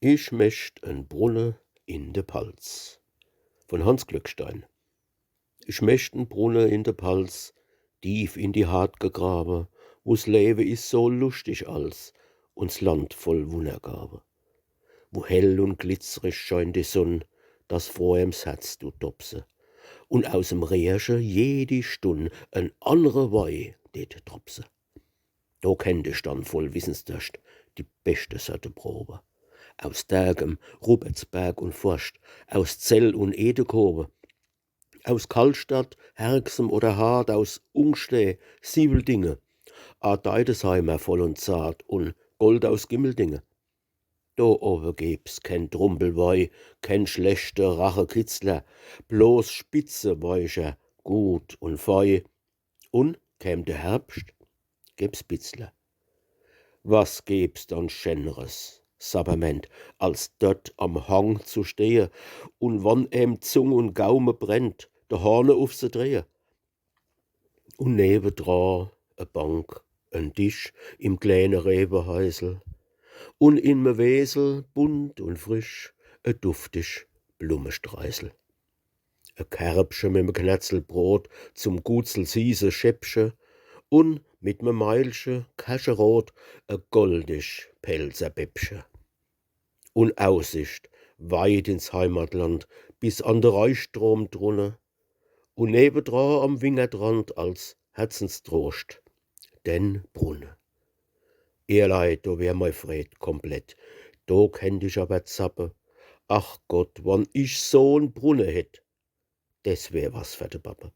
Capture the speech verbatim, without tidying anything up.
Ich mecht en Brunne in de Palz. Von Hanns Glückstein. Ich mecht en Brunne in de Palz, tief in die Haardt gegrawe, wo's Lewe is so luschtig als, un 's Land voll Wunnergawe. Wo hell un glitzrig scheint die Sunn, dass froh em 's Herz dut dopse. Un aus em Rehrche jedi Stunn en annre Wei deet dropse. Do kennt ich dann voll Wissensdorscht die beschte Sorte prowe. Aus Derkem, Rupertsberg un Forscht, aus Zell un Edekowe, aus Kallstadt, Herxem oder Haardt, aus Ungsteh, Sieweldinge, a Deidesheimer voll un zart un Gold aus Gimmeldinge. Do owe gäb's ken Trumpelwei, ken schlechte Rachekitzler, bloß Spitzeweicher, gut un fei. Un käm de Herbscht, gäb's Bitzler. Was gäb's dann Schennres, Sapperment, als dort am Hang zu stehe, un wann em Zung un Gaume brennt, de Hahne ufzedrehe? Un newedra e Bank, en Disch im kleene Reweheisel, un in me Wesel, bunt un frisch, e duftig Blummestreisel. E Kerbche mit me Knerzelbrot, zum Gutsel sieße Schäppche, un mit me Meilche, kercherot, e goldig Pälzer Bäppche. Un Aussicht weit ins Heimatland, bis an de Rheistrom drunne, un newedra am Wingertrand als Herzenstrost den Brunne. Ehrlei, do wär mei Fred komplett, do kennt ich awwer zappe. Ach Gott, wann ich so'n Brunne hätt, des wär was fer de Bappe.